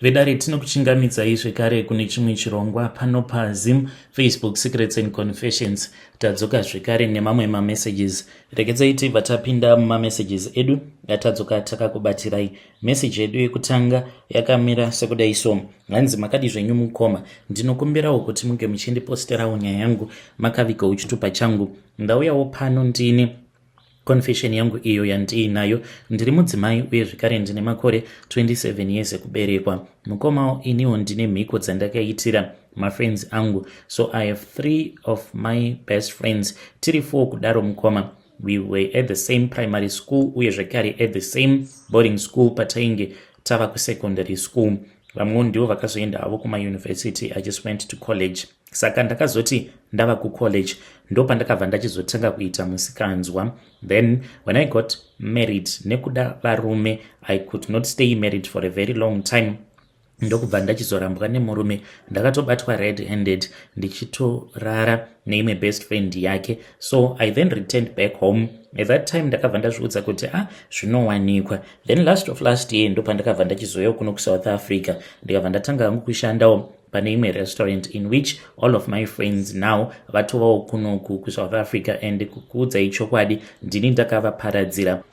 Vedare, tinokuchingamidzai zvekare kune chimwe chirongwa pano paZim Facebook Secrets and Confessions. Tadzoka zvekare nemamwe mamessages. Regedzai tibva tapinda mumamessages edu atadzoka takakubatirai. Meseji yedu yekutanga yakamira sekudai so: hanzi, "Makadi zvenyu mukoma? Ndinokumbirawo kuti munge muchindiposterawo nyaya yangu makavigawo chitupa changu. Ndauyawo pano ndini confession yangu iyo yandiinayo. Ndiri mudzimai uye zvekare ndine makore 27 years ekuberekwa. Mukomawo, iniwo ndine mhiko dzandakaitira mafriends angu. So I have three of my best friends, tiri four kudaro mukoma. We were at the same primary school uye zvekare at the same boarding school patainge tava kusecondary school. Vamwewo ndivo vakazoenda havo kumauniversity. I just went to college. Saka ndakazoti ndava kucollege ndo pandakabva ndachizotanga kuita musikanzwa. Then when I got married, nekuda varume, I could not stay married for a very long time. Ndokubva ndachizorambwa nemurume. Ndakatobatwa red handed ndichitorara neimwe best friend yake. So I then returned back home. At that time ndakabva ndazviudza kuti, "Ah, zvinowanikwa." Then last of last year ndo pandakabva ndachizoyawo kuno kuSouth Africa. Ndikabva ndatanga hangu kushandawo pane imwe restaurant, in which all of my friends now vatovawo kunoku kuSouth Africa. And kukuudzai chokwadi, ndini ndakavaparadzira.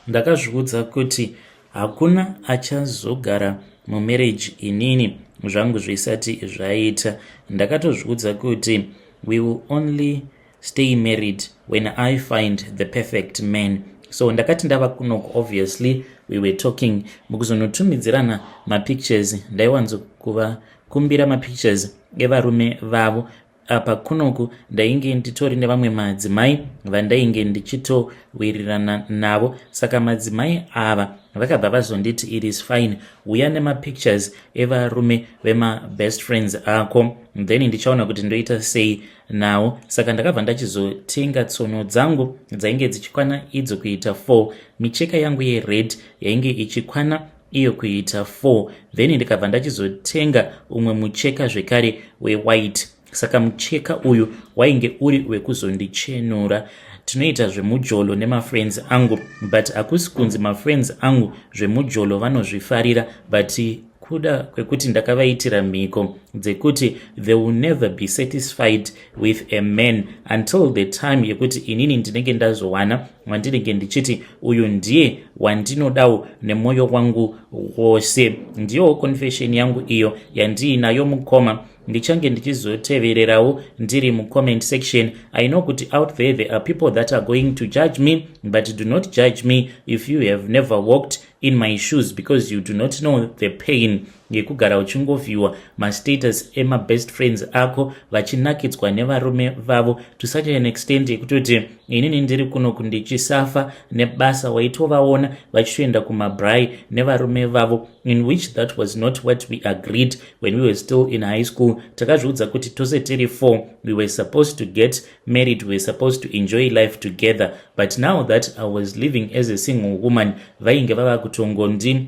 Ndakazviudza kuti hakuna achazogara mumarriage inini zvangu zvisati zvaita. Ndakatozviudza kuti we will only stay married when I find the perfect man. So ndakati ndava kunoku, obviously we were talking mukuzonotumidzirana mapictures. Ndaiwanzokuvakumbira mapictures evarume vavo. Apa kunoku ndainge nditori nevamwe madzimai vandainge ndichitowirirana navo. Saka madzimai ava vakabva vazonditi, 'It is fine, uya nemapictures evarume vemabest friends ako, then ndichaona kuti ndoita sei nawo.' Saka ndakabva ndachizotenga tsono dzangu dzainge dzichikwana idzo kuita 4, micheka yangu yered yainge ichikwana iyo kuita 4. Then ndikabva ndachizotenga umwe mucheka zvekare wewhite. Saka mucheka uyu wainge uri wekuzondichenura. Tinoita zvemujolo nemafriends angu, but hakusi kunzi mafriends angu zvemujolo vanozvifarira, but kuda kwekuti ndakavaitira mhiko dzekuti they will never be satisfied with a man until the time yekuti inini ndinenge ndazowana wandinenge ndichiti uyu ndiye wandinodawo nemwoyo wangu wose. Ndiyowo confession yangu iyo yandiinayo mukoma. Ndichange ndichizotevererawo ndiri mucomment section. I know kuti out there there are people that are going to judge me, but do not judge me if you have never walked in my shoes, because you do not know the pain yekugara uchingoviewa mastatus emabest friends ako vachinakidzwa nevarume vavo to such an extent yekutoti inini ndiri kunoku ndichisuffer nebasa, waitovaona vachitoenda kumabraai nevarume vavo, in which that was not what we agreed when we were still in high school. Takazviudza kuti tose tiri four, we were supposed to get married, we were supposed to enjoy life together. But now that I was living as a single woman, vainge vava kutongondi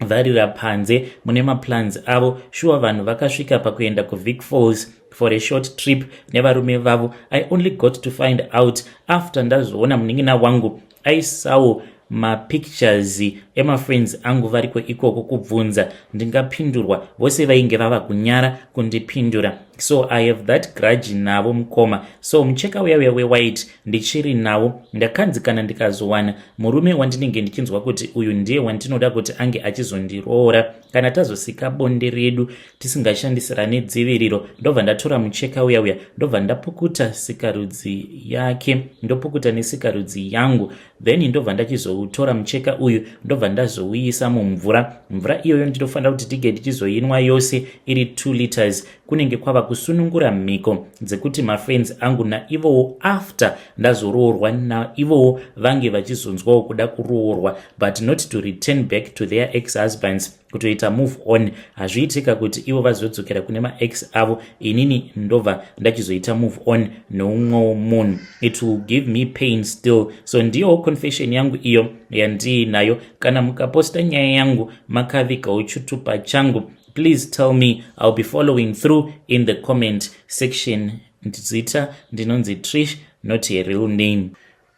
vharira panze mune maplans avo. Shuwa, vanhu vakasvika pakuenda kuVic Falls for a short trip nevarume vavo. I only got to find out after ndazoona munin'ina wangu aisawo mapictures emafriends angu variko ikoko. Kubvunza ndingapindurwa, vose vainge vava kunyara kundipindura. So I have that grudge navo mukoma. So mucheka uya uya wewhite ndichiri nawo. Ndakanzi kana ndikazowana murume wandinenge ndichinzwa kuti uyu ndiye wandinoda kuti ange achizondiroora, kana tazosika bonde redu tisingashandisirane dziviriro, ndobva ndatora mucheka uya uya, ndobva ndapukuta sikarudzi yake, ndopukuta nesikarudzi yangu, then ndobva ndachizoutora mucheka uyu, ndobva ndazouisa mumvura. Mvura iyoyo ndinofanira kuti tige tichizoinwa yose iri 2 liters. Kunenge kwava kusunungura mhiko dzekuti mafriends angu naivowo, after ndazoroorwa naivowo, vange vachizonzwawo kuda kuroorwa, but not to return back to their ex husbands. Kutoita move on hazviitika kuti ivo vazodzokera kune maex avo, inini ndobva ndachizoita move on neumwewo munhu. It will give me pain still. So ndiyowo confession yangu iyo yandiinayo. Kana mukaposta nyaya yangu makavigawo chitupa changu, please tell me. I'll be following through in the comment section. Zita ndinonzi Trish, not a real name."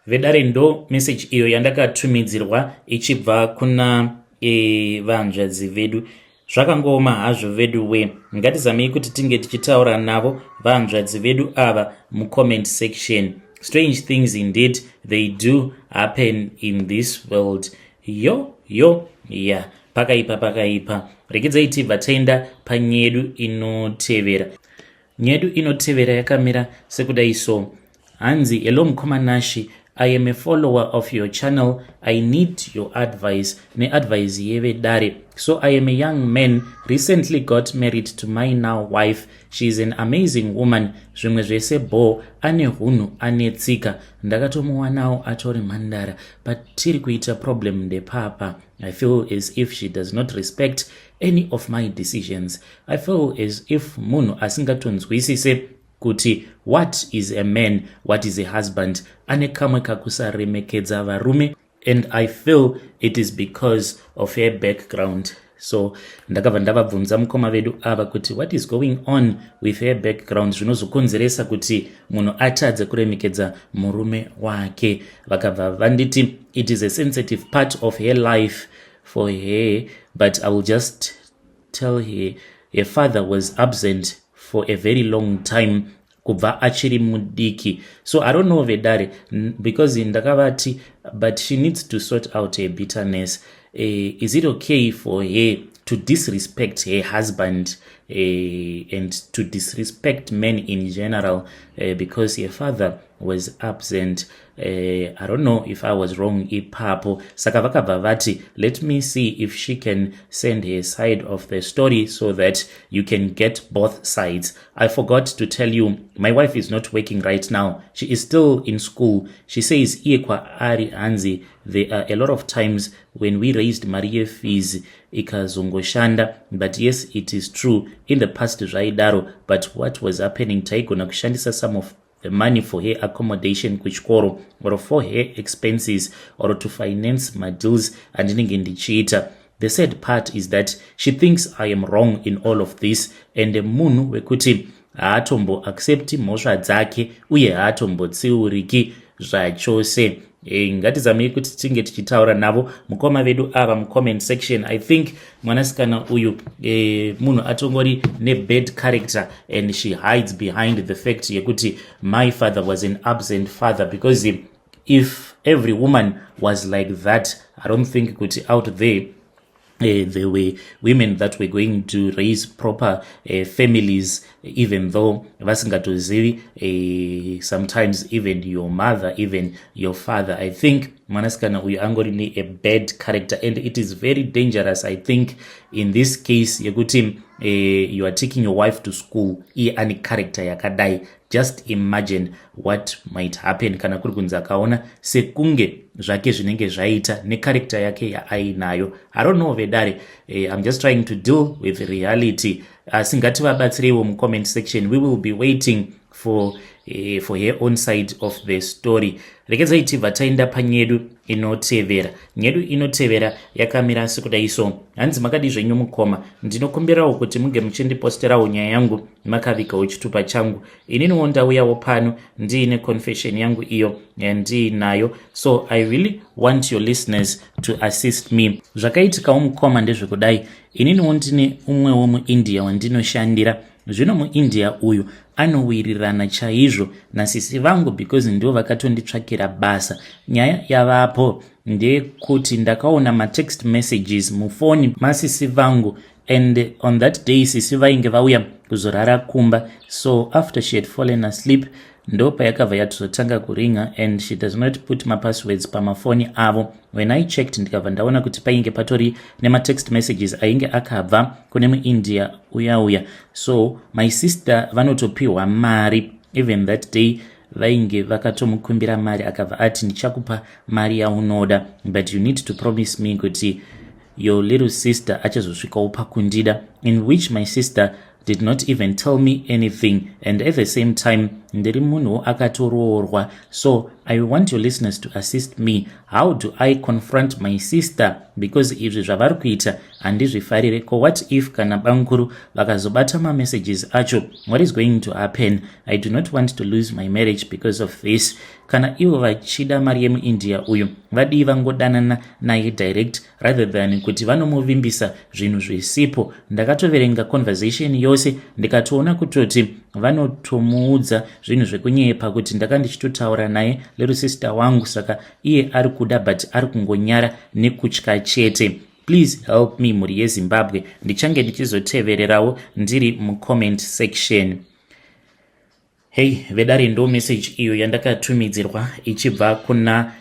Vedare, ndo message iyo yandakatumidzirwa ichibva kuna vanzvadzi vedu. Zvakangooma hazvo vedu we. Ngatizamei kuti tinge tichitaura navo vahanzvadzi vedu ava mucomment section. Strange things indeed, they do happen in this world. Yo yo ya, pakaipa, pakaipa. Regedzai tibva taenda panyedu inotevera. Nyedu inotevera yakamira sekudai so. Hanzi, "Hello Mukoma Nashi, I am a follower of your channel. I need your advice neadvice yevedare. So I am a young man, recently got married to my now wife. She is an amazing woman, zvimwe zvese bo, ane hunhu, ane tsika. Ndakatomuwanawo atori mhandara, but tiri kuita problem ndepapa. I feel as if she does not respect any of my decisions. I feel as if munhu asingatonzwisise kuti what is a man, what is a husband. Ane kamwe kakusaremekedza varume, and I feel it is because of her background." So ndakabva ndavabvunza mukoma vedu ava kuti what is going on with her background zvinozokonzeresa kuti munhu atadze kuremekedza murume wake. Vakabva vanditi it is a sensitive part of her life for her, but I will just tell her, her father was absent for a very long time kubva achiri mudiki. So I don't know, vedare, because ndakavati, but she needs to sort out her bitterness. Is it okay for her to disrespect her husband and to disrespect men in general because her father was absent? I don't know if I was wrong ipapo. Saka vakabva vati, let me see if she can send her side of the story so that you can get both sides. I forgot to tell you, my wife is not working right now. She is still in school. She says iye kwaari, hanzi there are a lot of times when we raised mari yefees ikazongoshanda. But yes, it is true, in the past zvaidaro, but what was happening, taigona kushandisa some of the money for her accommodation kuchikoro or for her expenses or to finance madeals andinenge ndichiita. The sad part is that she thinks I am wrong in all of this, and munhu wekuti haatomboaccepti mhosva dzake uye haatombotsiuriki zvachose. Ngatizamei kuti tinge tichitaura navo mukoma vedu ava mucomment section. I think mwanasikana uyu munhu atongori nebad character, and she hides behind the fact yekuti my father was an absent father, because if every woman was like that, I don't think kuti out there there were women that were going to raise proper families, even though vasingatozivi sometimes even your mother, even your father. I think mwanasikana uyu angori ne a bad character, and it is very dangerous, I think, in this case yekuti you are taking your wife to school, iye ane character yakadai. Just imagine what might happen kana kuri kunzi akaona sekunge zvake zvinenge zvaita necharacter yake yaainayo. I don't know, vedare. I'm just trying to deal with reality, asi ngativabatsireiwo mucomment section. We will be waiting for her own side of the story. Regedzai tibva taenda panyedu inotevera. Nyedu inotevera yakamira sekudai so. Hanzi, "Makadi zvenyu mukoma? Ndinokumbirawo kuti munge muchindiposterawo nyaya yangu makavigawo chitupa changu. Ininiwo ndauyawo pano ndiine confession yangu iyo yandiinayo, so I really want your listeners to assist me. Zvakaitikawo mukoma ndezvekudai. Ininiwo ndine umwewo muIndia wandinoshandira. Zvino muIndia uyu anowirirana chaizvo nasisi vangu because ndivo vakatonditsvakira basa. Nyaya yavapo ndeyekuti ndakaona matext messages mufoni masisi vangu, and on that day sisi vainge vauya kuzorara kumba. So after she had fallen asleep, ndo payakabva yatozotanga kuringa, and she does not put mapasswords pamafoni avo. When I checked, ndikabva ndaona kuti painge patori nematext messages ainge akabva kune muIndia uya uya. So my sister vanotopiwa mari. Even that day vainge vakatomukumbira mari, akabva ati, 'Ndichakupa mari yaunoda, but you need to promise me kuti your little sister achazosvikawo pakundida.' In which my sister Did not even tell me anything, and at the same time ndiri munhu akatoroorwa. So I want your listeners to assist me. How do I confront my sister? Because izvi zvavari kuita handizvifarire. Ko what if kana bamukuru vakazobata mamessages acho? What is going to happen? I do not want to lose my marriage because of this. Kana ivo vachida mari yemuIndia uyu, vadii vangodanana naye direct rather than kuti vanomuvimbisa zvinhu zvisipo? Ndakatoverenga conversation yose, ndikatoona kutoti vanotomuudza zvinhu zvekunyepa kuti ndaka ndichitotaura naye little sister wangu. Saka iye ari kuda, but ari kungonyara nekutya chete. Please help me, mhuri yeZimbabwe. Ndichange ndichizotevererawo ndiri mucomment section. Hei vedare, ndo message iyo yandakatumidzirwa ichibva kuna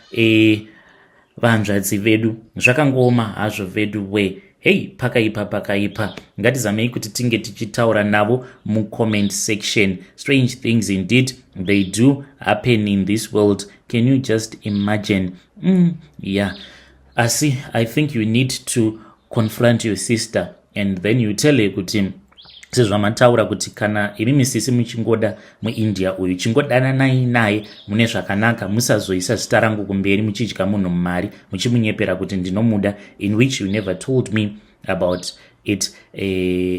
vanzvadzi vedu. Zvakangooma hazvo vedu we. Hei, pakaipa, pakaipa. Ngatizamei kuti tinge tichitaura navo mucomment section. Strange things indeed, they do happen in this world. Can you just imagine? Yeah, asi I think you need to confront your sister and then you tell her kuti sezvamataura kuti kana imi misisi muchingoda muIndia uyu, chingodananai naye mune zvakanaka. Musazoisa zita rangu kumberi muchidya munhu mumari, muchimunyepera kuti ndinomuda, in which you never told me about it.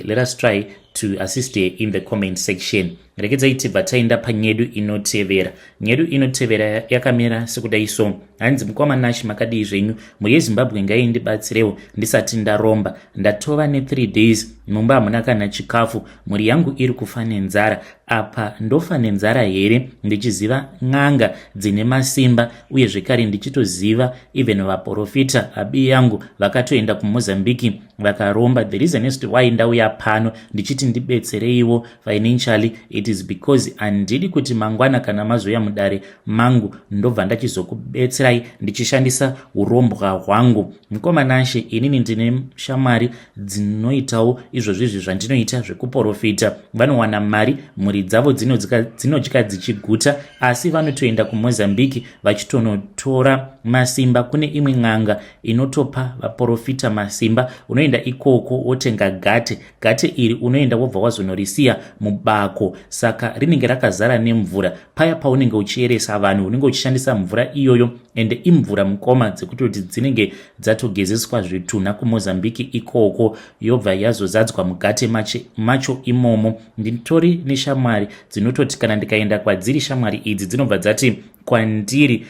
Let us try to assist her in the comment section. Rekedzai tibva taenda panyedu inotevera. Nyedu inotevera yakamira sekudai so. Hanzi, "Mukoma Nashi, makadii zvenyu? Mhuri yeZimbabwe ngaindibatsirewo ndisati ndaromba. Ndatova ne3 days mumba hamuna kana chikafu. Mhuri yangu iri kufa nenzara. Apa ndofa nenzara here ndichiziva n'anga dzine masimba, uye zvekare ndichitoziva even vaprofita abi yangu vakatoenda kuMozambiki vakaromba? The reason is why ndauya pano ndichiti ndibetsereiwo financially, it is because handidi kuti mangwana kana mazoya mudare mangu ndobva ndachizokubetserai ndichishandisa urombwa hwangu. Mukoma Nashe, inini ndine shamwari dzinoitawo izvozvizvi zvandinoita zvekuprofita. Vanowana mari, mhuri dzavo dzinodya dzichiguta, asi vanotoenda kuMozambiki vachitonotora masimba. Kune imwe n'anga inotopa vaprofita masimba. Unoenda ikoko wotenga gate. Gate iri unoenda wobva wazonorisiya mubako, saka rinenge rakazara nemvura. Paya paunenge uchiyeresa vanhu, unenge uchishandisa mvura iyoyo. Ende imvura, mukoma, dzekutoti dzinenge dzatogezeswa zvitunha kuMozambiki ikoko, yobva yazozadzwa mugate macho imomo. Nditori neshamwari dzinototi kana ndikaenda kwadziri, shamwari idzi dzinobva dzati kwandiri,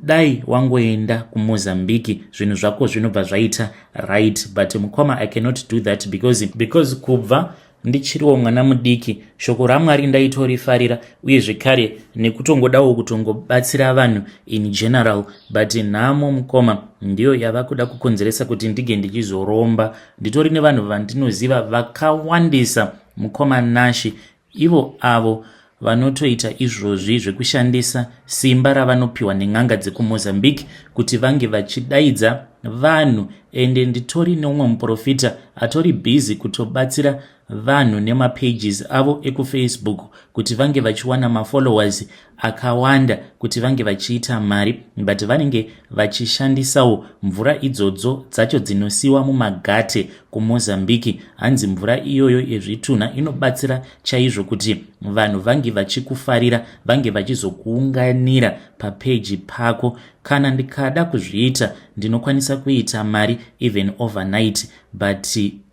'Dai wangoenda kuMozambiki, zvinhu zvako zvinobva zvaita right.' But mukoma, I cannot do that because kubva ndichiriwo mwana mudiki, shoko raMwari ndaitorifarira, uye zvekare nekutongodawo kutongobatsira vanhu in general. But nhamo, mukoma, ndiyo yava kuda kukonzeresa kuti ndige ndichizoromba. Nditori nevanhu vandinoziva vakawandisa, mukoma Nashi, ivo avo vanotoita izvozvi zvekushandisa simba ravanopiwa nen'anga dzekuMozambique kuti vange vachidaidza vanhu. Ende nditori neumwe muprofita atori busy kutobatsira vanhu nemapages avo ekuFacebook kuti vange vachiwana mafollowers akawanda kuti vange vachiita mari, but vanenge vachishandisawo mvura idzodzo dzacho dzinosiwa mumagate kuMozambiki. Hanzi mvura iyoyo yezvitunha inobatsira chaizvo kuti vanhu vange vachikufarira, vange vachizokuunganira papeji pako. Kana ndikada kuzviita, ndinokwanisa kuita mari even overnight, but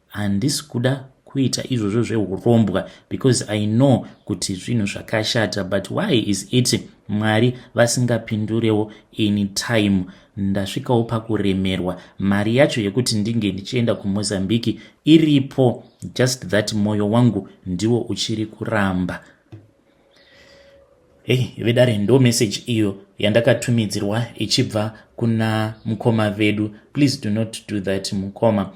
handisi kuda kuita izvozvo zveurombwa because I know kuti zvinhu zvakashata. But why is it Mwari vasingapindurewo in time? Ndasvikawo pakuremerwa. Mari yacho yekuti ndinge ndichienda kuMozambiki iripo, just that mwoyo wangu ndiwo uchiri kuramba." Hei vedare, ndo message iyo yandakatumidzirwa ichibva kuna mukoma vedu. Please do not do that, mukoma.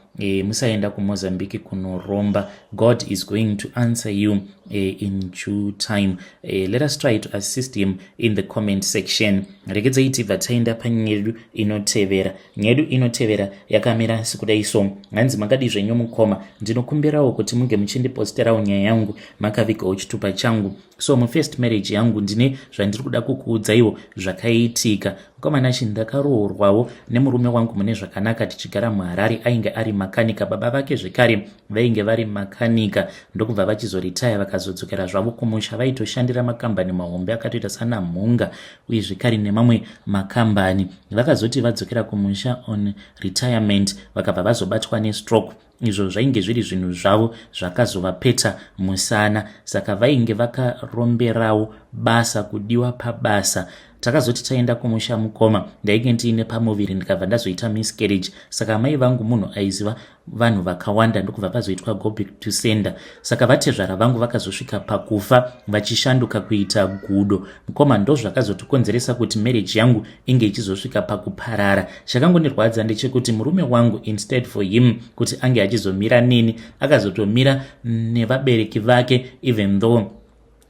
Musaenda kuMozambique kunoromba. God is going to answer you in due time. Let us try to assist him in the comment section. Rekedzai tibva taenda panyedu inotevera. Nyedu inotevera yakamira sekudai so. Hanzi, "Makadi zvenyu mukoma? Ndinokumbirawo kuti munge muchindiposterawo nyaya yangu makavigawo chitupa changu. So mufirst marriage yangu ndine zvandiri kuda kukuudzaiwo. Zvakaitika, mukoma Nashe, ndakaroorwawo nemurume wangu mune zvakanaka, tichigara muHarare. Ainge ari makanika, baba vake zvekare vainge vari makanika, ndokubva vachizoritaya, vakazodzokera zvavo kumusha. Vaitoshandira makambani mahombe akatoita sana Mhunga uye zvekare nemamwe makambani. Vakazoti vadzokera kumusha on retirement, vakabva vazobatwa nestroke. Izvo zvainge zviri zvinhu zvavo zvakazovapeta musana, saka vainge vakaromberawo basa, kudiwa pabasa. Takazoti taenda kumusha, mukoma, ndainge ndiine pamuviri, ndikabva ndazoita miscarriage. Saka mai vangu munhu aiziva vanhu vakawanda, ndokubva vazoitwa go back to sender. Saka vatezvara vangu vakazosvika pakufa vachishanduka kuita gudo. Mukoma, ndo zvakazotikonzeresa kuti marriage yangu inge ichizosvika pakuparara. Chakangondirwadza ndechekuti murume wangu, instead for him kuti ange achizomira neni, akazotomira nevabereki vake, even though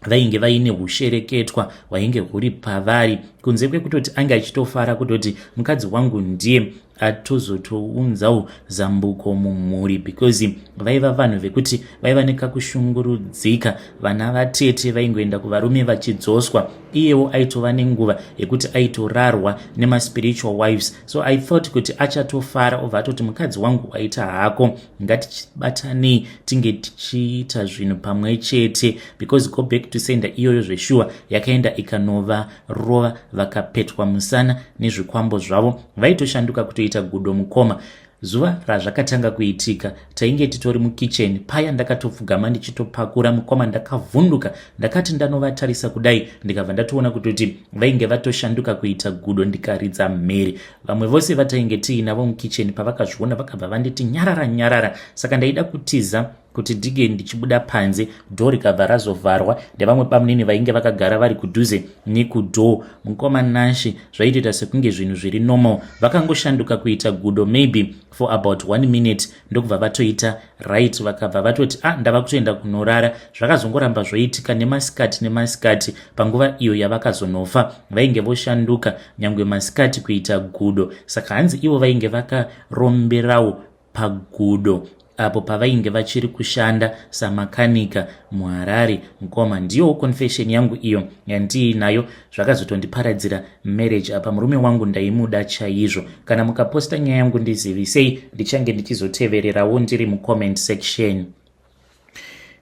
vainge vaine ushereketwa hwainge huri pavari, kunze kwekutoti ange achitofara kutoti mukadzi wangu ndiye atozotounzawo zambuko mumhuri, because vaiva vanhu vekuti vaiva nekakushungurudzika. Vana vatete vaingoenda kuvarume vachidzoswa. Iyewo aitova nenguva yekuti aitorarwa nemaspiritual wives. So I thought kuti achatofara, obva atoti, "Mukadzi wangu, waita hako, ngatichibatanei, tinge tichiita zvinhu pamwe chete," because go back to sender iyoyo zveshuwa yakaenda ikanovarova, vakapetwa musana nezvikwambo zvavo. Vaitoshanduka kutoita gudo, mukoma. Zuva razvakatanga kuitika, tainge titori mukicheni paya, ndakatopfugama ndichitopakura. Mukoma, ndakavhunduka. Ndakati ndanovatarisa kudai, ndikabva ndatoona kutoti vainge vatoshanduka kuita gudo. Ndikaridza mhere. Vamwe vose vatainge tiinavo mukicheni pavakazviona, vakabva vanditi, "Nyarara, nyarara." Saka ndaida kutiza kuti dige ndichibuda panze, dhoo rikabva razovharwa ndevamwe bamunini vainge vakagara vari kudhuze nekudhoo. Mukoma Nashe, zvaitoita sekunge zvinhu zviri normal. Vakangoshanduka kuita gudo maybe for about one minute, ndokubva vatoita right, vakabva vatoti, "A ah, ndava kutoenda kunorara." Zvakazongoramba zvoitika nemasikati nemasikati. Panguva iyo yavakazonofa, vainge voshanduka nyangwe masikati kuita gudo. Saka hanzi ivo vainge vakaromberawo pagudo apo pavainge vachiri kushanda samakanika muHarare. Mukoma, ndiyowo confession yangu iyo yandiinayo. Zvakazotondiparadzira marriage. Apa murume wangu ndaimuda chaizvo. Kana mukaposta nyaya yangu, ndizivisei, ndichange ndichizotevererawo ndiri mucomment section.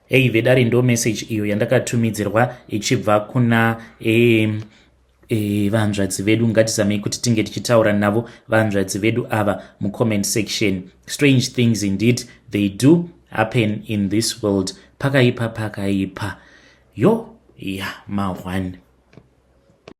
Ei vedare, ndo message iyo yandakatumidzirwa ichibva kuna vanzvadzi vedu. Ngatizamei kuti tinge tichitaura navo vanzvadzi vedu ava mucomment section. Strange things indeed, they do happen in this world. Pakaipa, pakaipa. Yo ya ma1.